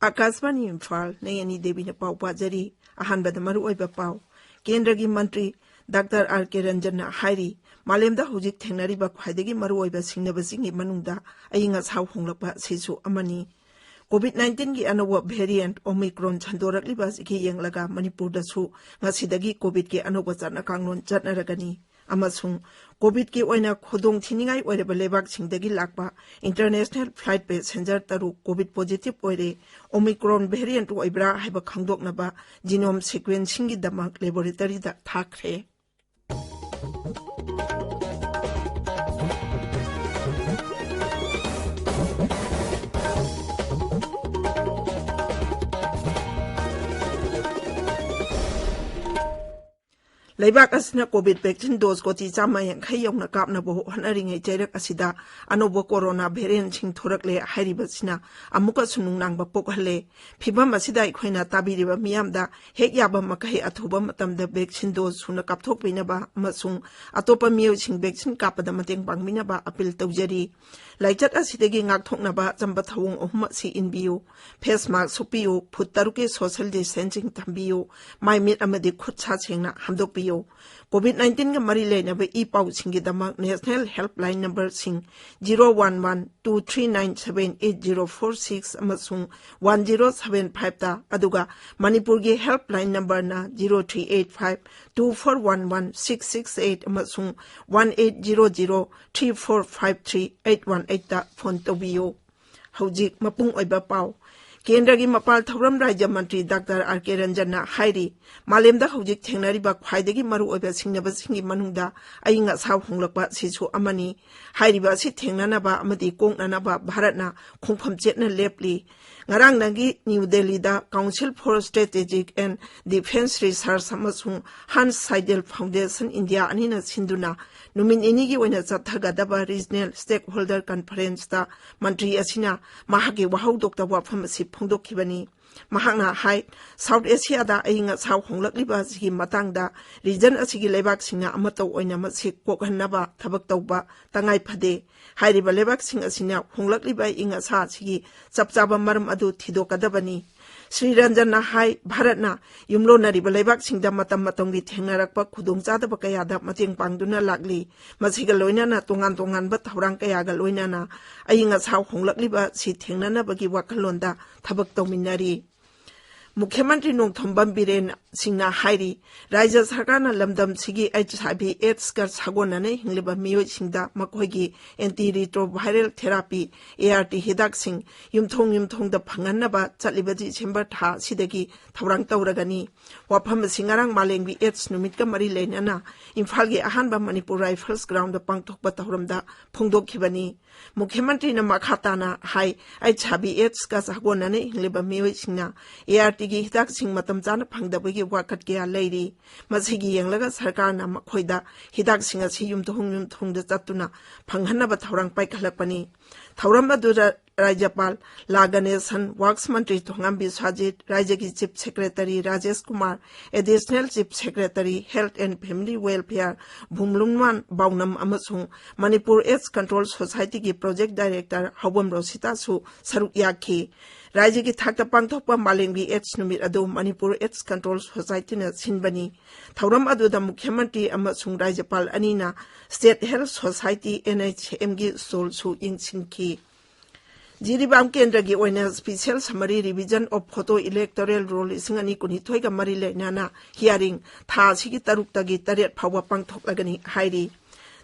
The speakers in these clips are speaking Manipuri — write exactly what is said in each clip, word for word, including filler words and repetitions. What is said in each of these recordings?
ꯑꯥꯀꯥꯁꯕꯥꯅꯤ ꯏꯝꯐꯥꯜ, ꯅꯩ ꯑꯅꯤ ꯗꯦꯕꯤꯅ ꯄꯥꯎ ꯄꯥꯖꯔꯤ꯫ ꯑꯍꯥꯟꯕꯗ ꯃꯔꯨꯑꯣꯏꯕ ꯄꯥꯎ꯫ ꯀꯦꯟꯗ꯭ꯔꯒꯤ ꯃꯟꯇ꯭ꯔꯤ ꯗꯥꯛꯇꯔ ꯑꯥꯔ ꯀꯦ ꯔꯟꯖꯟꯅ ꯍꯥꯏꯔꯤ, ꯃꯥꯂꯦꯝꯗ ꯍꯧꯖꯤꯛ ꯊꯦꯡꯅꯔꯤꯕ ꯈ꯭ꯋꯥꯏꯗꯒꯤ ꯃꯔꯨꯑꯣꯏꯕ ꯁꯤꯡꯅꯕꯁꯤꯡꯒꯤ ꯃꯅꯨꯡꯗ ꯑꯏꯪ ꯑꯁꯥ ꯍꯣꯡꯂꯛꯄ ꯑꯁꯤꯁꯨ ꯑꯃꯅꯤ꯫ ꯀꯣꯚꯤꯗ ꯅꯥꯏꯟꯇꯤꯟꯒꯤ ꯑꯅꯧꯕ ꯚꯦꯔꯤꯌꯦꯟꯠ ꯑꯣꯃꯤꯀ꯭ꯔꯣꯟ ꯁꯟꯗꯣꯔꯛꯂꯤꯕ ꯑꯁꯤꯒꯤ ꯌꯦꯡꯂꯒ ꯃꯅꯤꯄꯨꯔꯗꯁꯨ ꯉꯁꯤꯗꯒꯤ ꯀꯣꯚꯤꯗꯀꯤ ꯑꯅꯧꯕ ꯆꯠꯅ ꯀꯥꯡꯂꯣꯟ ꯆꯠꯅꯔꯒꯅꯤ꯫ ꯑꯃꯁꯨꯡ ꯀꯣꯚꯤꯗꯀꯤ ꯑꯣꯏꯅ ꯈꯨꯗꯣꯡꯊꯤꯅꯤꯡꯉꯥꯏ ꯑꯣꯏꯔꯕ ꯂꯩꯕꯥꯛꯁꯤꯡꯗꯒꯤ ꯂꯥꯛꯄ ꯏꯟꯇꯔꯅꯦꯁꯅꯦꯜ ꯐ꯭ꯂꯥꯏꯠ ꯄꯦꯁꯦꯟꯖꯔ ꯇꯔꯨꯛ ꯀꯣꯚꯤꯗ ꯄꯣꯖꯤꯇꯤꯚ ꯑꯣꯏꯔꯦ꯫ ꯑꯣꯃꯤꯀ꯭ꯔꯣꯟ ꯚꯦꯔꯤꯌꯦꯟꯠ ꯑꯣꯏꯕ꯭ꯔꯥ ꯍꯥꯏꯕ ꯈꯪꯗꯣꯛꯅꯕ ꯖꯤꯅꯣꯝ ꯁꯤꯀ꯭ꯋꯦꯟꯁꯤꯡꯒꯤꯗꯃꯛ ꯂꯦꯕꯣꯔꯦꯇꯔꯤꯗ ꯊꯥꯈ꯭ꯔꯦ꯫ ꯂꯩꯕꯥꯛ ꯑꯁꯤꯅ ꯀꯣꯚꯤꯗ ꯚꯦꯛꯁꯤꯟ ꯗꯣꯖ ꯀꯣꯇꯤ ꯆꯥꯝꯃ ꯌꯥꯡꯈꯩ ꯌꯧꯅ ꯀꯥꯞꯅꯕ ꯍꯣꯠꯅꯔꯤꯉꯩ ꯆꯩꯔꯛ ꯑꯁꯤꯗ ꯑꯅꯧꯕ ꯀꯣꯔꯣꯅꯥ ꯚꯦꯔꯤꯌꯦꯟꯠꯁꯤꯡ ꯊꯣꯔꯛꯂꯦ ꯍꯥꯏꯔꯤꯕꯁꯤꯅ ꯑꯃꯨꯛꯀꯁꯨ ꯅꯨꯡꯅꯥꯡꯕ ꯄꯣꯛꯍꯜꯂꯦ꯫ ꯐꯤꯚꯝ ꯑꯁꯤꯗ ꯑꯩꯈꯣꯏꯅ ꯇꯥꯕꯤꯔꯤꯕ ꯃꯤꯌꯥꯝꯗ ꯍꯦꯛ ꯌꯥꯕ ꯃꯈꯩ ꯑꯊꯨꯕ ꯃꯇꯝꯗ ꯚꯦꯛꯁꯤꯟ ꯗꯣꯖ ꯁꯨꯅ ꯀꯥꯞꯊꯣꯛꯄꯤꯅꯕ ꯑꯃꯁꯨꯡ ꯑꯇꯣꯞꯄ ꯃꯤꯑꯣꯏꯁꯤꯡ ꯚꯦꯛꯁꯤꯟ ꯀꯥꯞꯄꯗ ꯃꯇꯦꯡ ꯄꯥꯡꯕꯤꯅꯕ ꯑꯄꯤꯜ ꯇꯧꯖꯔꯤ꯫ ꯂꯥꯏꯆꯠ ꯑꯁꯤꯗꯒꯤ ꯉꯥꯛꯊꯣꯛꯅꯕ ꯑꯆꯝꯕ ꯊꯧꯑꯣꯡ ꯑꯍꯨꯝ ꯑꯁꯤ ꯏꯟꯕꯤꯌꯨ꯫ ꯐꯦꯁ ꯃꯥꯁꯛ ꯎꯞꯄꯤꯌꯨ, ꯐꯨꯠ ꯇꯔꯨꯛꯀꯤ ꯁꯣꯁꯤꯌꯦꯜ ꯗꯤꯁꯇꯦꯟꯁꯤꯡ ꯊꯝꯕꯤꯌꯨ, ꯃꯥꯏ ꯃꯤꯠ ꯑꯃꯗꯤ ꯈꯨꯠ ꯁꯥ ꯁꯦꯡꯅ ꯍꯥꯝꯗꯣꯛꯄꯤꯌꯨ꯫ ꯀꯣꯚꯤꯗ ꯅꯥꯏꯟꯇꯤꯟꯒ ꯃꯔꯤ ꯂꯩꯅꯕ ꯏ ꯄꯥꯎꯁꯤꯡꯒꯤꯗꯃꯛ ꯅꯦꯁꯅꯦꯜ ꯍꯦꯜꯞꯂꯥꯏꯟ ꯅꯝꯕꯔꯁꯤꯡ zero one one two three nine seven eight zero four six ꯑꯃꯁꯨꯡ ꯋꯥꯟ ꯖꯤꯔꯣ ꯁꯚꯦꯟ ꯐꯥꯏꯚꯇ, ꯑꯗꯨꯒ ꯃꯅꯤꯄꯨꯔꯒꯤ ꯍꯦꯜꯞꯂꯥꯏꯟ ꯅꯝꯕꯔꯅ zero three eight five two four one one six six eight ꯑꯃꯁꯨꯡ one eight zero zero three four five three eight one ꯑꯩꯠꯇ ꯐꯣꯟ ꯇꯧꯕꯤꯌꯨ꯫ ꯍꯧꯖꯤꯛ ꯃꯄꯨꯡ ꯑꯣꯏꯕ ꯄꯥꯎ꯫ ꯀꯦꯟꯗ꯭ꯔꯒꯤ ꯃꯄꯥꯜ ꯊꯧꯔꯝ ꯔꯥꯖ꯭ꯌ ꯃꯟꯇ꯭ꯔꯤ ꯗꯥꯛꯇꯔ ꯑꯥꯔ ꯀꯦ ꯔꯟꯖꯟꯅ ꯍꯥꯏꯔꯤ, ꯃꯥꯂꯦꯝꯗ ꯍꯧꯖꯤꯛ ꯊꯦꯡꯅꯔꯤꯕ ꯈ꯭ꯋꯥꯏꯗꯒꯤ ꯃꯔꯨꯑꯣꯏꯕ ꯁꯤꯡꯅꯕꯁꯤꯡꯒꯤ ꯃꯅꯨꯡꯗ ꯑꯏꯪ ꯑꯁꯥ ꯍꯣꯡꯂꯛꯄ ꯑꯁꯤꯁꯨ ꯑꯃꯅꯤ꯫ ꯍꯥꯏꯔꯤꯕ ꯑꯁꯤ ꯊꯦꯡꯅꯅꯕ ꯑꯃꯗꯤ ꯀꯣꯛꯅꯅꯕ ꯚꯥꯔꯠꯅ ꯈꯣꯡꯐꯝ ꯆꯦꯠꯅ ꯂꯦꯞꯂꯤ꯫ ꯉꯔꯥꯡꯗꯒꯤ ꯅ꯭ꯌꯨ ꯗꯦꯜꯂꯤꯗ Council for Strategic and Defence Research ꯑꯃꯁꯨꯡ Hans Seidel Foundation India ꯑꯅꯤꯅ ꯁꯤꯟꯗꯨꯅ ꯅꯨꯃꯤꯠ ꯅꯤꯅꯤꯒꯤ ꯑꯣꯏꯅ ꯆꯠꯊꯒꯗꯕ ꯔꯤꯖꯅꯦꯜ ꯁ꯭ꯇꯦꯛꯍꯣꯜꯗꯔ ꯀꯟꯐꯔꯦꯟꯁꯇ ꯃꯟꯇ꯭ꯔꯤ ꯑꯁꯤꯅ ꯃꯍꯥꯛꯀꯤ ꯋꯥꯍꯧꯗꯣꯛꯇ ꯋꯥꯐꯝ ꯑꯁꯤ ꯐꯣꯡꯗꯣꯛꯈꯤꯕꯅꯤ꯫ ꯃꯍꯥꯛꯅ ꯍꯥꯏ, ꯁꯥꯎꯊ ꯑꯦꯁꯤꯌꯥꯗ ꯑꯏꯪ ꯑꯁꯥ ꯍꯣꯡꯂꯛꯂꯤꯕ ꯑꯁꯤꯒꯤ ꯃꯇꯥꯡꯗ ꯔꯤꯖꯟ ꯑꯁꯤꯒꯤ ꯂꯩꯕꯥꯛꯁꯤꯡꯅ ꯑꯃꯠꯇ ꯑꯣꯏꯅ ꯃꯁꯤ ꯀꯣꯛꯍꯟꯅꯕ ꯊꯕꯛ ꯇꯧꯕ ꯇꯉꯥꯏ ꯐꯗꯦ꯫ ꯍꯥꯏꯔꯤꯕ ꯂꯩꯕꯥꯛꯁꯤꯡ ꯑꯁꯤꯅ ꯍꯣꯡꯂꯛꯂꯤꯕ ꯑꯏꯪ ꯑꯁꯥ ꯑꯁꯤꯒꯤ ꯆꯞ ꯆꯥꯕ ꯃꯔꯝ ꯑꯗꯨ ꯊꯤꯗꯣꯛꯀꯗꯕꯅꯤ꯫ ꯁ꯭ꯔꯤ ꯔꯟꯖꯟꯅ ꯍꯥꯏ, ꯚꯥꯔꯠꯅ ꯌꯨꯝꯂꯣꯟꯅꯔꯤꯕ ꯂꯩꯕꯥꯛꯁꯤꯡꯗ ꯃꯇꯝ ꯃꯇꯝꯒꯤ ꯊꯦꯡꯅꯔꯛꯄ ꯈꯨꯗꯣꯡꯆꯥꯗꯕ ꯀꯌꯥꯗ ꯃꯇꯦꯡ ꯄꯥꯡꯗꯨꯅ ꯂꯥꯛꯂꯤ꯫ ꯃꯁꯤꯒ ꯂꯣꯏꯅꯅ ꯇꯣꯉꯥꯟ ꯇꯣꯉꯥꯟꯕ ꯊꯧꯔꯥꯡ ꯀꯌꯥꯒ ꯂꯣꯏꯅꯅ ꯑꯏꯪ ꯑꯁꯥ ꯍꯣꯡꯂꯛꯂꯤꯕ ꯁꯤ ꯊꯦꯡꯅꯅꯕꯒꯤ ꯋꯥꯈꯜꯂꯣꯟꯗ ꯊꯕꯛ ꯇꯧꯃꯤꯟꯅꯔꯤ꯫ ꯃꯨꯈ꯭ꯌ ꯃꯟꯇ꯭ꯔꯤ ꯅꯣꯡꯊꯣꯝꯕꯝ ꯕꯤꯔꯦꯟ ꯁꯤꯡꯅ ꯍꯥꯏꯔꯤ, ꯔꯥꯖ꯭ꯌ ꯁꯔꯀꯥꯔꯅ ꯂꯝꯗꯝꯁꯤꯒꯤ ꯑꯩꯆ ꯑꯥꯏ ꯚꯤ ꯑꯦꯗꯁꯀ ꯁꯥꯒꯣꯟꯅꯅ ꯍꯤꯡꯂꯤꯕ ꯃꯤꯑꯣꯏꯁꯤꯡꯗ ꯃꯈꯣꯏꯒꯤ antiretroviral therapy, A R T, ꯍꯤꯗꯥꯛꯁꯤꯡ ꯌꯨꯝꯊꯣꯡ ꯌꯨꯝꯊꯣꯡꯗ ꯐꯪꯍꯟꯅꯕ ꯆꯠꯂꯤꯕ ꯗꯤꯁꯦꯝꯕꯔ ꯊꯥ ꯑꯁꯤꯗꯒꯤ ꯊꯧꯔꯥꯡ ꯇꯧꯔꯒꯅꯤ꯫ ꯋꯥꯐꯝ ꯑꯁꯤ ꯉꯔꯥꯡ ꯃꯥꯂꯦꯝꯒꯤ ꯑꯦꯗꯁ ꯅꯨꯃꯤꯠꯀ ꯃꯔꯤ ꯂꯩꯅꯅ ꯏꯝꯐꯥꯜꯒꯤ ꯑꯍꯥꯟꯕ ꯃꯅꯤꯄꯨꯔ ꯔꯥꯏꯐꯜꯁ ꯒ꯭ꯔꯥꯎꯟꯗ ꯄꯥꯡꯊꯣꯛꯄ ꯊꯧꯔꯝꯗ ꯐꯣꯡꯗꯣꯛꯈꯤꯕꯅꯤ꯫ ꯃꯨꯈ꯭ꯌ ꯃꯟꯇ꯭ꯔꯤꯅ ꯃꯈꯥ ꯇꯥꯅ ꯍꯥꯏ, ꯑꯩꯆ ꯑꯥꯏ ꯚꯤ ꯑꯦꯗꯁꯀ ꯁꯥꯒꯣꯟꯅꯅ ꯍꯤꯡꯂꯤꯕ ꯃꯤꯑꯣꯏꯁꯤꯡꯅ ꯑꯦ ꯑꯥꯔ ꯇꯤꯒꯤ ꯍꯤꯗꯥꯛꯁꯤꯡ ꯃꯇꯝ ꯆꯥꯅ ꯐꯪꯗꯕꯒꯤ ꯋꯥꯀꯠ ꯀꯌꯥ ꯂꯩꯔꯤ꯫ ꯃꯁꯤꯒꯤ ꯌꯦꯡꯂꯒ ꯁꯔꯀꯥꯔꯅ ꯃꯈꯣꯏꯗ ꯍꯤꯗꯥꯛꯁꯤꯡ ꯑꯁꯤ ꯌꯨꯝꯊꯣꯡ ꯌꯨꯝꯊꯣꯡꯗ ꯆꯠꯇꯨꯅ ꯐꯪꯍꯟꯅꯕ ꯊꯧꯔꯥꯡ ꯄꯥꯏꯈꯠꯂꯛꯄꯅꯤ꯫ ꯊꯧꯔꯝ ꯑꯗꯨꯗ ꯔꯥꯖ꯭ꯌꯄꯥꯜ ꯂꯥ ꯒꯅꯦꯁꯟ, ꯋꯥꯔꯛꯁ ꯃꯟꯇ꯭ꯔꯤ ꯊꯣꯉꯥꯝ ꯕꯤꯁ꯭ꯋꯥꯖꯤꯠ, ꯔꯥꯖ꯭ꯌꯒꯤ chief secretary Rajesh Kumar, additional chief secretary health and family welfare Vumlunmang Vualnam ꯑꯃꯁꯨꯡ ꯃꯅꯤꯄꯨꯔ ꯑꯦꯗꯁ ꯀꯟꯇ꯭ꯔꯣꯜ ꯁꯣꯁꯥꯏꯇꯤꯒꯤ ꯄ꯭ꯔꯣꯖꯦꯛ ꯗꯥꯏꯔꯦꯛꯇꯔ ꯍꯥꯎꯕꯝ ꯔꯣꯁꯤꯇꯥꯁꯨ ꯁꯔꯨꯛ ꯌꯥꯈꯤ꯫ ꯔꯥꯖ꯭ꯌꯒꯤ ꯊꯥꯛꯇ ꯄꯥꯡꯊꯣꯛꯄ ꯃꯥꯂꯦꯝꯒꯤ ꯑꯦꯗꯁ ꯅꯨꯃꯤꯠ ꯑꯗꯨ ꯃꯅꯤꯄꯨꯔ ꯑꯦꯗꯁ ꯀꯟꯇ꯭ꯔꯣꯜ ꯁꯣꯁꯥꯏꯇꯤꯅ ꯁꯤꯟꯕꯅꯤ꯫ ꯊꯧꯔꯝ ꯑꯗꯨꯗ ꯃꯨꯈ꯭ꯌ ꯃꯟꯇ꯭ꯔꯤ ꯑꯃꯁꯨꯡ ꯔꯥꯖ꯭ꯌꯄꯥꯜ ꯑꯅꯤꯅ state health society, N H ꯑꯦꯝꯒꯤ ꯁ꯭ꯇꯣꯜꯁꯨ ꯌꯦꯡꯁꯤꯟꯈꯤ꯫ ꯖꯤꯔꯤꯕꯥꯝ ꯀꯦꯟꯗ꯭ꯔꯒꯤ ꯑꯣꯏꯅ Special Summary Revision of Photo Electoral Roll ꯂꯤꯁꯤꯡ ꯑꯅꯤ ꯀꯨꯟꯅꯤꯊꯣꯏꯒ ꯃꯔꯤ ꯂꯩꯅꯅ hearing ꯊꯥ ꯑꯁꯤꯒꯤ ꯇꯔꯨꯛꯇꯒꯤ ꯇꯔꯦꯠ ꯐꯥꯎꯕ ꯄꯥꯡꯊꯣꯛꯂꯒꯅꯤ ꯍꯥꯏꯔꯤ꯫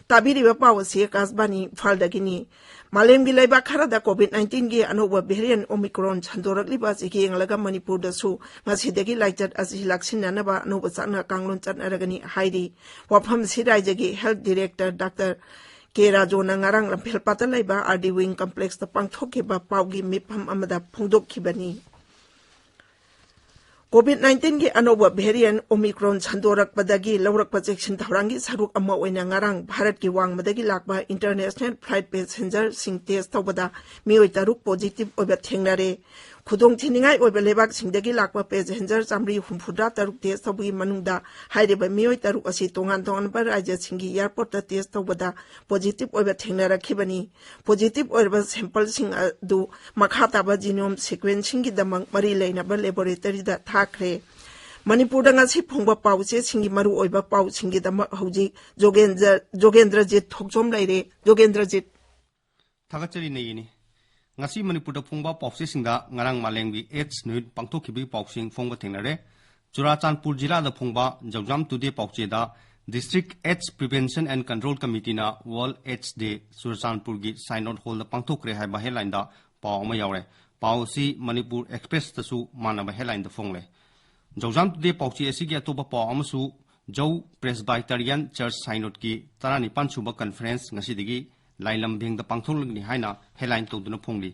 ꯇꯥꯕꯤꯔꯤꯕ ꯄꯥꯎ ꯑꯁꯤ ꯑꯀꯥꯁꯕꯥꯅꯤ ꯏꯝꯐꯥꯜꯗꯒꯤꯅꯤ꯫ ꯃꯥꯂꯦꯝꯒꯤ ꯂꯩꯕꯥꯛ ꯈꯔꯗ COVID nineteenꯒꯤ ꯑꯅꯧꯕ variant Omicron ꯁꯟꯗꯣꯔꯛꯂꯤꯕ ꯑꯁꯤ ꯌꯦꯡꯂꯒ ꯃꯅꯤꯄꯨꯔꯗꯁꯨ ꯉꯁꯤꯗꯒꯤ ꯂꯥꯏꯆꯠ ꯑꯁꯤ ꯂꯥꯛꯁꯤꯟꯅꯅꯕ ꯑꯅꯧꯕ ꯆꯠꯅ ꯀꯥꯡꯂꯣꯟ ꯆꯠꯅꯔꯒꯅꯤ ꯍꯥꯏꯔꯤ꯫ ꯋꯥꯐꯝ ꯑꯁꯤ ꯔꯥꯖ꯭ꯌꯒꯤ ꯍꯦꯜꯊ ꯗꯤꯔꯦꯛꯇꯔ ꯗꯥꯛꯇꯔ ꯀꯦ ꯔꯥꯖꯣꯅ ꯉꯔꯥꯡ ꯂꯝꯐꯦꯜꯄꯥꯠꯇ ꯂꯩꯕ ꯑꯥꯔ ꯗꯤ ꯋꯤꯡ ꯀꯝꯄ꯭ꯂꯦꯛꯁꯇ ꯄꯥꯡꯊꯣꯛꯈꯤꯕ ꯄꯥꯎꯒꯤ ꯃꯤꯐꯝ ꯑꯃꯗ ꯐꯣꯡꯗꯣꯛꯈꯤꯕꯅꯤ꯫ COVID nineteenꯒꯤ ꯑꯅꯧꯕ variant Omicron ꯁꯟꯗꯣꯔꯛꯄꯗꯒꯤ ꯂꯧꯔꯛꯄ ꯆꯦꯛꯁꯤꯟ ꯊꯧꯔꯥꯡꯒꯤ ꯁꯔꯨꯛ ꯑꯃ ꯑꯣꯏꯅ ꯉꯔꯥꯡ ꯚꯥꯔꯠꯀꯤ ꯋꯥꯡꯃꯗꯒꯤ ꯂꯥꯛꯄ international flight passengerꯁꯤꯡ test ꯇꯧꯕꯗ ꯃꯤꯑꯣꯏ ꯇꯔꯨꯛ positive ꯑꯣꯏꯕ ꯊꯦꯡꯅꯔꯦ꯫ ꯈꯨꯗꯣꯡꯊꯤꯅꯤꯡꯉꯥꯏ ꯑꯣꯏꯕ ꯂꯩꯕꯥꯛꯁꯤꯡꯗꯒꯤ ꯂꯥꯛꯄ ꯄꯦꯁꯦꯟꯖꯔ ꯆꯥꯃꯔꯤ ꯍꯨꯝꯐꯨꯇꯔꯥ ꯇꯔꯨꯛ ꯇꯦꯁ ꯇꯧꯕꯒꯤ ꯃꯅꯨꯡꯗ ꯍꯥꯏꯔꯤꯕ ꯃꯤꯑꯣꯏ ꯇꯔꯨꯛ ꯑꯁꯤ ꯇꯣꯉꯥꯟ ꯇꯣꯉꯥꯟꯕ ꯔꯥꯖ꯭ꯌꯁꯤꯡꯒꯤ ꯑꯦꯌꯔꯄꯣꯔꯠꯇ ꯇꯦꯁ ꯇꯧꯕꯗ ꯄꯣꯖꯤꯇꯤꯚ ꯑꯣꯏꯕ ꯊꯦꯡꯅꯔꯛꯈꯤꯕꯅꯤ꯫ ꯄꯣꯖꯤꯇꯤꯚ ꯑꯣꯏꯔꯕ ꯁꯦꯝꯄꯜꯁꯤꯡ ꯑꯗꯨ ꯃꯈꯥ ꯇꯥꯕ ꯖꯤꯅꯣꯝ ꯁꯤꯀ꯭ꯋꯦꯟꯁꯤꯡꯒꯤꯗꯃꯛ ꯃꯔꯤ ꯂꯩꯅꯕ ꯂꯦꯕꯣꯔꯦꯇꯔꯤꯗ ꯊꯥꯈ꯭ꯔꯦ꯫ ꯃꯅꯤꯄꯨꯔꯗ ꯉꯁꯤ ꯐꯣꯡꯕ ꯄꯥꯎꯆꯦꯁꯤꯡꯒꯤ ꯃꯔꯨꯑꯣꯏꯕ ꯄꯥꯎꯁꯤꯡꯒꯤꯗꯃꯛ ꯍꯧꯖꯤꯛ ꯖꯣꯒꯦꯟꯗ꯭ꯔ-, ꯖꯣꯒꯦꯟꯗ꯭ꯔꯖꯤꯠ ꯊꯣꯛꯆꯣꯝ ꯂꯩꯔꯦ꯫ ꯖꯣꯒꯦꯟꯗ꯭ꯔꯖꯤꯠ꯫ ꯊꯥꯒꯠꯆꯔꯤ ꯅꯩꯌꯦꯅꯤ꯫ ꯉꯁꯤ ꯃꯅꯤꯄꯨꯔꯗ ꯐꯣꯡꯕ ꯄꯥꯎꯆꯦꯁꯤꯡꯗ ꯉꯔꯥꯡ ꯃꯥꯂꯦꯝꯒꯤ ꯑꯦꯗꯁ ꯅꯨꯃꯤꯠ ꯄꯥꯡꯊꯣꯛꯈꯤꯕꯒꯤ ꯄꯥꯎꯁꯤꯡ ꯐꯣꯡꯕ ꯊꯦꯡꯅꯔꯦ꯫ ꯆꯨꯔꯥꯆꯥꯟꯄꯨꯔ ꯖꯤꯂꯥꯗ ꯐꯣꯡꯕ ꯖꯧꯖꯥꯝ ꯇꯨꯗꯦ ꯄꯥꯎꯆꯦꯗ District AIDS Prevention and Control Committeeꯅ World AIDS Day ꯆꯨꯔꯥꯆꯥꯟꯄꯨꯔꯒꯤ ꯁꯥꯏꯅꯣꯠ ꯍꯣꯜꯗ ꯄꯥꯡꯊꯣꯛꯈ꯭ꯔꯦ ꯍꯥꯏꯕ ꯍꯦꯗꯂꯥꯏꯟꯗ ꯄꯥꯎ ꯑꯃ ꯌꯥꯎꯔꯦ꯫ ꯄꯥꯎ ꯑꯁꯤ ꯃꯅꯤꯄꯨꯔ ꯑꯦꯛꯁꯄ꯭ꯔꯦꯁꯇꯁꯨ ꯃꯥꯟꯅꯕ ꯍꯦꯗꯂꯥꯏꯟꯗ ꯐꯣꯡꯂꯦ꯫ ꯖꯧꯖꯥꯝ ꯇꯨꯗꯦ ꯄꯥꯎꯆꯦ ꯑꯁꯤꯒꯤ ꯑꯇꯣꯞꯄ ꯄꯥꯎ ꯑꯃꯁꯨ ꯖꯧ ꯄ꯭ꯔꯦꯁꯕꯥꯏꯇꯔꯤꯌꯟ ꯆꯔꯆ ꯁꯥꯏꯅꯣꯠꯀꯤ ꯇꯔꯥꯅꯤꯄꯥꯟ ꯁꯨꯕ ꯀꯟꯐꯔꯦꯟꯁ ꯉꯁꯤꯗꯒꯤ ꯂꯥꯏꯂꯝꯕꯦꯡꯗ ꯄꯥꯡꯊꯣꯛꯂꯒꯅꯤ ꯍꯥꯏꯅ ꯍꯦꯗꯂꯥꯏꯟ ꯇꯧꯗꯨꯅ ꯐꯣꯡꯂꯤ꯫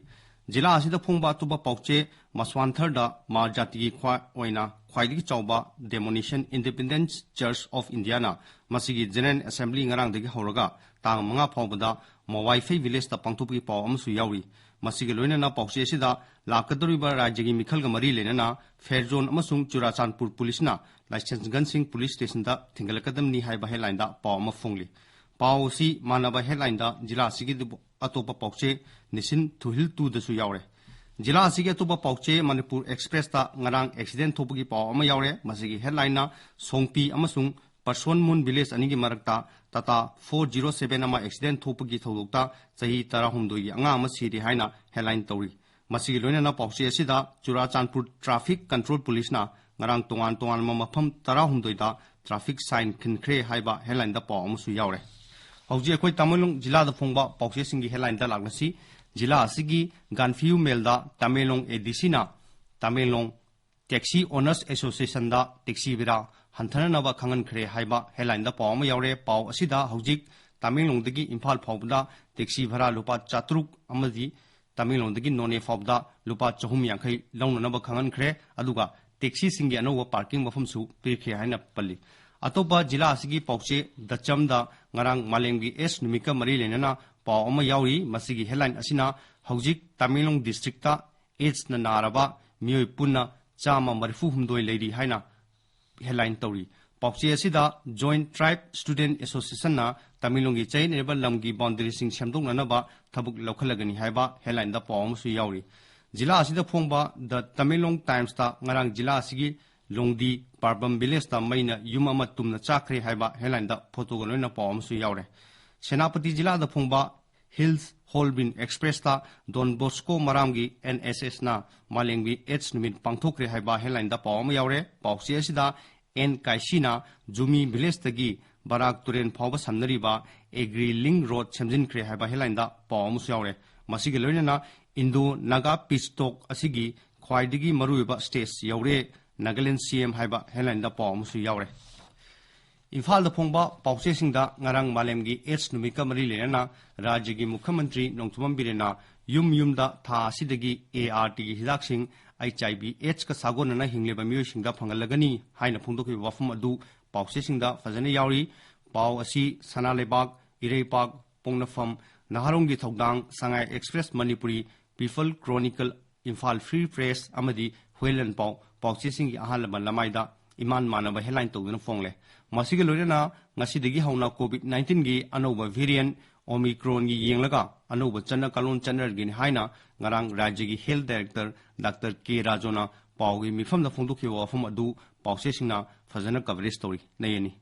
ꯖꯤꯂꯥ ꯑꯁꯤꯗ ꯐꯣꯡꯕ ꯑꯇꯣꯞꯄ ꯄꯥꯎꯆꯦ ꯃꯁ꯭ꯋꯥꯟꯊꯔꯗ ꯃꯥꯔ ꯖꯥꯇꯤꯒꯤ ꯈ꯭ꯋꯥꯏ-, ꯑꯣꯏꯅ ꯈ꯭ꯋꯥꯏꯗꯒꯤ ꯆꯥꯎꯕ ꯗꯦꯃꯣꯅꯤꯁꯟ ꯏꯟꯗꯤꯄꯦꯟꯗꯦꯟꯁ ꯆꯔꯆ ꯑꯣꯐ ꯏꯟꯗꯤꯌꯥꯅ ꯃꯁꯤꯒꯤ ꯖꯦꯅꯔꯦꯜ ꯑꯦꯁꯦꯝꯕ꯭ꯂꯤ ꯉꯔꯥꯡꯗꯒꯤ ꯍꯧꯔꯒ ꯇꯥꯡ ꯃꯉꯥ ꯐꯥꯎꯕꯗ ꯃꯋꯥꯏꯐꯩ ꯚꯤꯂꯦꯖꯇ ꯄꯥꯡꯊꯣꯛꯄꯒꯤ ꯄꯥꯎ ꯑꯃꯁꯨ ꯌꯥꯎꯔꯤ꯫ ꯃꯁꯤꯒ ꯂꯣꯏꯅꯅ ꯄꯥꯎꯆꯦ ꯑꯁꯤꯗ ꯂꯥꯛꯀꯗꯧꯔꯤꯕ ꯔꯥꯖ꯭ꯌꯒꯤ ꯃꯤꯈꯜꯒ ꯃꯔꯤ ꯂꯩꯅꯅ ꯐꯦꯔꯖꯣꯟ ꯑꯃꯁꯨꯡ ꯆꯨꯔꯥꯆꯥꯟꯄꯨꯔ ꯄꯨꯂꯤꯁꯅ ꯂꯥꯏꯁꯦꯟꯁ ꯒꯟꯁꯤꯡ ꯄꯨꯂꯤꯁ ꯁ꯭ꯇꯦꯁꯟꯗ ꯊꯤꯡꯒꯠꯂꯛꯀꯗꯕꯅꯤ ꯍꯥꯏꯕ ꯍꯦꯗꯂꯥꯏꯟꯗ ꯄꯥꯎ ꯑꯃ ꯐꯣꯡꯂꯤ꯫ ꯄꯥꯎ ꯑꯁꯤ ꯃꯥꯟꯅꯕ ꯍꯦꯗꯂꯥꯏꯟꯗ ꯖꯤꯂꯥ ꯑꯁꯤꯒꯤ ꯑꯇꯣꯞꯄ ꯄꯥꯎꯆꯦ ꯅꯤꯁꯤꯟ ꯊꯨꯍꯤꯜ ꯇꯨꯗꯁꯨ ꯌꯥꯎꯔꯦ꯫ ꯖꯤꯂꯥ ꯑꯁꯤꯒꯤ ꯑꯇꯣꯞꯄ ꯄꯥꯎꯆꯦ ꯃꯅꯤꯄꯨꯔ ꯑꯦꯛꯁꯄ꯭ꯔꯦꯁꯇ ꯉꯔꯥꯡ ꯑꯦꯛꯁꯤꯗꯦꯟ ꯊꯣꯛꯄꯒꯤ ꯄꯥꯎ ꯑꯃ ꯌꯥꯎꯔꯦ꯫ ꯃꯁꯤꯒꯤ ꯍꯦꯗꯂꯥꯏꯟꯅ ꯁꯣꯡꯄꯤ ꯑꯃꯁꯨꯡ ꯄꯔꯁꯣꯟ ꯃꯨꯟ ꯚꯤꯂꯦꯖ ꯑꯅꯤꯒꯤ ꯃꯔꯛꯇ ꯇꯥꯇꯥ ꯐꯣꯔ ꯖꯤꯔꯣ ꯁꯚꯦꯟ ꯑꯃ ꯑꯦꯛꯁꯤꯗꯦꯟ ꯊꯣꯛꯄꯒꯤ ꯊꯧꯗꯣꯛꯇ ꯆꯍꯤ ꯇꯔꯥꯍꯨꯝꯗꯣꯏꯒꯤ ꯑꯉꯥꯡ ꯑꯃ ꯁꯤꯔꯦ ꯍꯥꯏꯅ ꯍꯦꯗꯂꯥꯏꯟ ꯇꯧꯔꯤ꯫ ꯃꯁꯤꯒꯤ ꯂꯣꯏꯅꯅ ꯄꯥꯎꯆꯦ ꯑꯁꯤꯗ ꯆꯨꯔꯥꯆꯥꯟꯄꯨꯔ ꯇ꯭ꯔꯥꯐꯤꯛ ꯀꯟꯇ꯭ꯔꯣꯜ ꯄꯨꯂꯤꯁꯅ ꯉꯔꯥꯡ ꯇꯣꯉꯥꯟ ꯇꯣꯉꯥꯟꯕ ꯃꯐꯝ ꯇꯔꯥꯍꯨꯝꯗꯣꯏꯗ ꯇ꯭ꯔꯥꯐꯤꯛ ꯁꯥꯏꯟ ꯈꯤꯟꯈ꯭ꯔꯦ ꯍꯥꯏꯕ ꯍꯦꯗꯂꯥꯏꯟꯗ ꯄꯥꯎ ꯑꯃꯁꯨ ꯌꯥꯎꯔꯦ꯫ ꯍꯧꯖꯤꯛ ꯑꯩꯈꯣꯏ ꯇꯃꯦꯡꯂꯣꯡ ꯖꯤꯂꯥꯗ ꯐꯣꯡꯕ ꯄꯥꯎꯆꯦꯁꯤꯡꯒꯤ ꯍꯦꯗꯂꯥꯏꯟꯗ ꯂꯥꯛꯂꯁꯤ꯫ ꯖꯤꯂꯥ ꯑꯁꯤꯒꯤ ꯒꯥꯟꯐꯤꯌꯨ ꯃꯦꯜꯗ ꯇꯃꯦꯡꯂꯣꯡ ꯑꯦ ꯗꯤ ꯁꯤꯅ ꯇꯃꯦꯡꯂꯣꯡ ꯇꯦꯛꯁꯤ ꯑꯣꯅꯔꯁ ꯑꯦꯁꯣꯁꯤꯌꯦꯁꯟꯗ ꯇꯦꯛꯁꯤ ꯚꯦꯔꯥ ꯍꯟꯊꯅꯅꯕ ꯈꯪꯍꯟꯈ꯭ꯔꯦ ꯍꯥꯏꯕ ꯍꯦꯗꯂꯥꯏꯟꯗ ꯄꯥꯎ ꯑꯃ ꯌꯥꯎꯔꯦ꯫ ꯄꯥꯎ ꯑꯁꯤꯗ ꯍꯧꯖꯤꯛ ꯇꯃꯦꯡꯂꯣꯡꯗꯒꯤ ꯏꯝꯐꯥꯜ ꯐꯥꯎꯕꯗ ꯇꯦꯛꯁꯤ ꯚꯔꯥ ꯂꯨꯄꯥ ꯆꯥꯇ꯭ꯔꯨꯛ ꯑꯃꯗꯤ ꯇꯃꯦꯡꯂꯣꯡꯗꯒꯤ ꯅꯣꯅꯦ ꯐꯥꯎꯕꯗ ꯂꯨꯄꯥ ꯆꯍꯨꯝ ꯌꯥꯡꯈꯩ ꯂꯧꯅꯅꯕ ꯈꯪꯍꯟꯈ꯭ꯔꯦ꯫ ꯑꯗꯨꯒ ꯇꯦꯛꯁꯤꯁꯤꯡꯒꯤ ꯑꯅꯧꯕ ꯄꯥꯔꯀꯤꯡ ꯃꯐꯝꯁꯨ ꯄꯤꯈ꯭ꯔꯦ ꯍꯥꯏꯅ ꯄꯜꯂꯤ꯫ ꯑꯇꯣꯞꯄ ꯖꯤꯂꯥ ꯑꯁꯤꯒꯤ ꯄꯥꯎꯆꯦ ꯗꯆꯝꯗ ꯉꯔꯥꯡ ꯃꯥꯂꯦꯝꯒꯤ ꯑꯦꯗꯁ ꯅꯨꯃꯤꯠꯀ ꯃꯔꯤ ꯂꯩꯅꯅ ꯄꯥꯎ ꯑꯃ ꯌꯥꯎꯔꯤ꯫ ꯃꯁꯤꯒꯤ ꯍꯦꯗꯂꯥꯏꯟ ꯑꯁꯤꯅ ꯍꯧꯖꯤꯛ ꯇꯃꯦꯡꯂꯣꯡ ꯗꯤꯁꯇ꯭ꯔꯤꯛꯇ ꯑꯦꯗꯁꯅ ꯅꯥꯔꯕ ꯃꯤꯑꯣꯏ ꯄꯨꯟꯅ ꯆꯥꯝꯃ ꯃꯔꯤꯐꯨ ꯍꯨꯝꯗꯣꯏ ꯂꯩꯔꯤ ꯍꯥꯏꯅ ꯍꯦꯗꯂꯥꯏꯟ ꯇꯧꯔꯤ꯫ ꯄꯥꯎꯆꯦ ꯑꯁꯤꯗ Joint Tribe Student Associationꯅ ꯇꯃꯦꯡꯂꯣꯡꯒꯤ ꯆꯌꯦꯠꯅꯔꯤꯕ ꯂꯝꯒꯤ ꯕꯥꯎꯟꯗꯔꯤꯁꯤꯡ ꯁꯦꯝꯗꯣꯛꯅꯅꯕ ꯊꯕꯛ ꯂꯧꯈꯠꯂꯒꯅꯤ ꯍꯥꯏꯕ ꯍꯦꯗꯂꯥꯏꯟꯗ ꯄꯥꯎ ꯑꯃꯁꯨ ꯌꯥꯎꯔꯤ꯫ ꯖꯤꯂꯥ ꯑꯁꯤꯗ ꯐꯣꯡꯕ The Tamil Nadu Timesꯇ ꯉꯔꯥꯡ ꯖꯤꯂꯥ ꯑꯁꯤꯒꯤ ꯂꯣꯡꯗꯤ ꯄꯥꯔꯕꯝ ꯚꯤꯂꯦꯖꯇ ꯃꯩꯅ ꯌꯨꯝ ꯑꯃ ꯇꯨꯝꯅ ꯆꯥꯛꯈ꯭ꯔꯦ ꯍꯥꯏꯕ ꯍꯦꯗꯂꯥꯏꯟꯗ ꯐꯣꯇꯣꯒ ꯂꯣꯏꯅꯅ ꯄꯥꯎ ꯑꯃꯁꯨ ꯌꯥꯎꯔꯦ꯫ ꯁꯦꯅꯥꯄꯇꯤ ꯖꯤꯂꯥꯗ ꯐꯣꯡꯕ Hills Hornbill Expressꯇ Don Bosco ꯃꯔꯥꯝꯒꯤ NSSꯅ ꯃꯥꯂꯦꯝꯒꯤ ꯑꯦꯗꯁ ꯅꯨꯃꯤꯠ ꯄꯥꯡꯊꯣꯛꯈ꯭ꯔꯦ ꯍꯥꯏꯕ ꯍꯦꯗꯂꯥꯏꯟꯗ ꯄꯥꯎ ꯑꯃ ꯌꯥꯎꯔꯦ꯫ ꯄꯥꯎꯆꯦ ꯑꯁꯤꯗ ꯑꯦꯟ ꯀꯥꯏꯁꯤꯅ ꯖꯨꯃꯤ ꯚꯤꯂꯦꯖꯇꯒꯤ ꯕꯔꯥꯛ ꯇꯨꯔꯦꯜ ꯐꯥꯎꯕ ꯁꯝꯅꯔꯤꯕ ꯑꯦꯒ꯭ꯔꯤ ꯂꯤꯡ ꯔꯣꯗ ꯁꯦꯝꯖꯤꯟꯈ꯭ꯔꯦ ꯍꯥꯏꯕ ꯍꯦꯗꯂꯥꯏꯟꯗ ꯄꯥꯎ ꯑꯃꯁꯨ ꯌꯥꯎꯔꯦ꯫ ꯃꯁꯤꯒ ꯂꯣꯏꯅꯅ Indo Naga Peace Talk ꯑꯁꯤꯒꯤ ꯈ꯭ꯋꯥꯏꯗꯒꯤ ꯃꯔꯨꯑꯣꯏꯕ ꯁ꯭ꯇꯦꯖ ꯌꯧꯔꯦ, ꯅꯥꯒꯥꯂꯦꯟ CM ꯍꯥꯏꯕ ꯍꯦꯗꯂꯥꯏꯟꯗ ꯄꯥꯎ ꯑꯃꯁꯨ ꯌꯥꯎꯔꯦ꯫ ꯏꯝꯐꯥꯜꯗ ꯐꯣꯡꯕ ꯄꯥꯎꯆꯦꯁꯤꯡꯗ ꯉꯔꯥꯡ ꯃꯥꯂꯦꯝꯒꯤ ꯑꯦꯗꯁ ꯅꯨꯃꯤꯠꯀ ꯃꯔꯤ ꯂꯩꯅꯅ ꯔꯥꯖ꯭ꯌꯒꯤ ꯃꯨꯈ꯭ꯌ ꯃꯟꯇ꯭ꯔꯤ ꯅꯣꯡꯊꯣꯝꯕꯝ ꯕꯤꯔꯦꯟꯅ ꯌꯨꯝ ꯌꯨꯝꯗ ꯊꯥ ꯑꯁꯤꯗꯒꯤ ARTꯒꯤ ꯍꯤꯗꯥꯛꯁꯤꯡ HIV AIDSꯀ ꯁꯥꯒꯣꯟꯅꯅ ꯍꯤꯡꯂꯤꯕ ꯃꯤꯑꯣꯏꯁꯤꯡꯗ ꯐꯪꯍꯜꯂꯒꯅꯤ ꯍꯥꯏꯅ ꯐꯣꯡꯗꯣꯛꯈꯤꯕ ꯋꯥꯐꯝ ꯑꯗꯨ ꯄꯥꯎꯆꯦꯁꯤꯡꯗ ꯐꯖꯅ ꯌꯥꯎꯔꯤ꯫ ꯄꯥꯎ ꯑꯁꯤ ꯁꯅꯥ ꯂꯩꯕꯥꯛ, ꯏꯔꯩꯄꯥꯛ, ꯄꯣꯛꯅꯐꯝ, ꯅꯍꯥꯔꯣꯜꯒꯤ ꯊꯧꯗꯥꯡ, Sangai Express Manipuri, People Chronicle, Imphal Free Press ꯑꯃꯗꯤ ꯍꯨꯏꯂꯦꯟ ꯄꯥꯎ ꯄꯥꯎꯆꯦꯁꯤꯡꯒꯤ ꯑꯍꯥꯟꯕ ꯂꯃꯥꯏꯗ ꯏꯃꯥꯟ ꯃꯥꯟꯅꯕ ꯍꯦꯗꯂꯥꯏꯟ ꯇꯧꯗꯨꯅ ꯐꯣꯡꯂꯦ꯫ ꯃꯁꯤꯒ ꯂꯣꯏꯅꯅ ꯉꯁꯤꯗꯒꯤ ꯍꯧꯅ COVID nineteenꯒꯤ ꯑꯅꯧꯕ ꯚꯦꯔꯤꯌꯦꯟ ꯑꯣꯃꯤꯀ꯭ꯔꯣꯟꯒꯤ ꯌꯦꯡꯂꯒ ꯑꯅꯧꯕ ꯆꯠꯅ ꯀꯥꯡꯂꯣꯟ ꯆꯠꯅꯔꯒꯅꯤ ꯍꯥꯏꯅ ꯉꯔꯥꯡ ꯔꯥꯖ꯭ꯌꯒꯤ ꯍꯦꯜꯊ ꯗꯥꯏꯔꯦꯛꯇꯔ ꯗꯥꯛꯇꯔ ꯀꯦ ꯔꯥꯖꯨꯅ ꯄꯥꯎꯒꯤ ꯃꯤꯐꯝꯗ ꯐꯣꯡꯗꯣꯛꯈꯤꯕ ꯋꯥꯐꯝ ꯑꯗꯨ ꯄꯥꯎꯆꯦꯁꯤꯡꯅ ꯐꯖꯅ ꯀꯚꯔꯦꯖ ꯇꯧꯔꯤ꯫ ꯅꯌꯦꯅꯤ꯫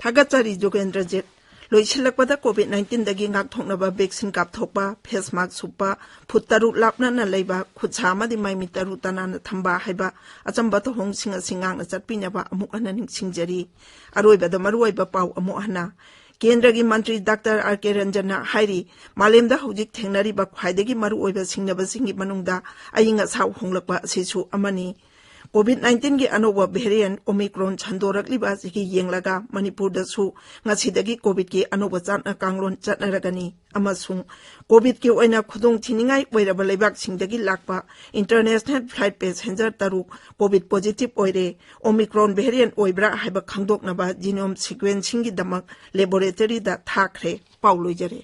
ꯊꯥꯒꯠꯆꯔꯤ ꯖꯣꯒꯦꯟꯗ꯭ꯔꯖꯤꯠ꯫ ꯂꯣꯏꯁꯤꯜꯂꯛꯄꯗ COVID nineteenꯗꯒꯤ ꯉꯥꯛꯊꯣꯛꯅꯕ ꯚꯦꯛꯁꯤꯟ ꯀꯥꯞꯊꯣꯛꯄ, ꯐꯦꯁ ꯃꯥꯛꯁ ꯎꯞꯄ, ꯐꯨꯠ ꯇꯔꯨꯛ ꯂꯥꯞꯅꯅ ꯂꯩꯕ, ꯈꯨꯠꯁꯥ ꯑꯃꯗꯤ ꯃꯥꯏꯃꯤꯠ ꯇꯔꯨ ꯇꯅꯥꯟꯅ ꯊꯝꯕ ꯍꯥꯏꯕ ꯑꯆꯝꯕ ꯊꯧꯑꯣꯡꯁꯤꯡ ꯑꯁꯤ ꯉꯥꯛꯅ ꯆꯠꯄꯤꯅꯕ ꯑꯃꯨꯛ ꯍꯟꯅ ꯅꯤꯡꯁꯤꯡꯖꯔꯤ꯫ ꯑꯔꯣꯏꯕꯗ ꯃꯔꯨꯑꯣꯏꯕ ꯄꯥꯎ ꯑꯃꯨꯛ ꯍꯟꯅ꯫ ꯀꯦꯟꯗ꯭ꯔꯒꯤ ꯃꯟꯇ꯭ꯔꯤ ꯗꯥꯛꯇꯔ ꯑꯥꯔ ꯀꯦ ꯔꯟꯖꯟꯅ ꯍꯥꯏꯔꯤ, ꯃꯥꯂꯦꯝꯗ ꯍꯧꯖꯤꯛ ꯊꯦꯡꯅꯔꯤꯕ ꯈ꯭ꯋꯥꯏꯗꯒꯤ ꯃꯔꯨꯑꯣꯏꯕ ꯁꯤꯡꯅꯕꯁꯤꯡꯒꯤ ꯃꯅꯨꯡꯗ ꯑꯏꯪ ꯑꯁꯥ ꯍꯣꯡꯂꯛꯄ ꯑꯁꯤꯁꯨ ꯑꯃꯅꯤ꯫ COVID nineteenꯒꯤ ꯑꯅꯧꯕ ꯚꯦꯔꯤꯌꯦꯟ ꯑꯣꯃꯤꯀ꯭ꯔꯣꯟ ꯁꯟꯗꯣꯔꯛꯂꯤꯕ ꯑꯁꯤꯒꯤ ꯌꯦꯡꯂꯒ ꯃꯅꯤꯄꯨꯔꯗꯁꯨ ꯉꯁꯤꯗꯒꯤ COVIDꯀꯤ ꯑꯅꯧꯕ ꯆꯠꯅ ꯀꯥꯡꯂꯣꯟ ꯆꯠꯅꯔꯒꯅꯤ ꯑꯃꯁꯨꯡ COVIDꯀꯤ ꯑꯣꯏꯅ ꯈꯨꯗꯣꯡꯊꯤꯅꯤꯡꯉꯥꯏ ꯑꯣꯏꯔꯕ ꯂꯩꯕꯥꯛꯁꯤꯡꯗꯒꯤ ꯂꯥꯛꯄ international flight passenger ꯇꯔꯨꯛ COVID positive ꯑꯣꯏꯔꯦ꯫ ꯑꯣꯃꯤꯀ꯭ꯔꯣꯟ ꯚꯦꯔꯤꯌꯦꯟ ꯑꯣꯏꯕ꯭ꯔꯥ ꯍꯥꯏꯕ ꯈꯪꯗꯣꯛꯅꯕ genome sequencingꯒꯤꯗꯃꯛ laboratoryꯗ ꯊꯥꯈ꯭ꯔꯦ꯫ ꯄꯥꯎ ꯂꯣꯏꯖꯔꯦ꯫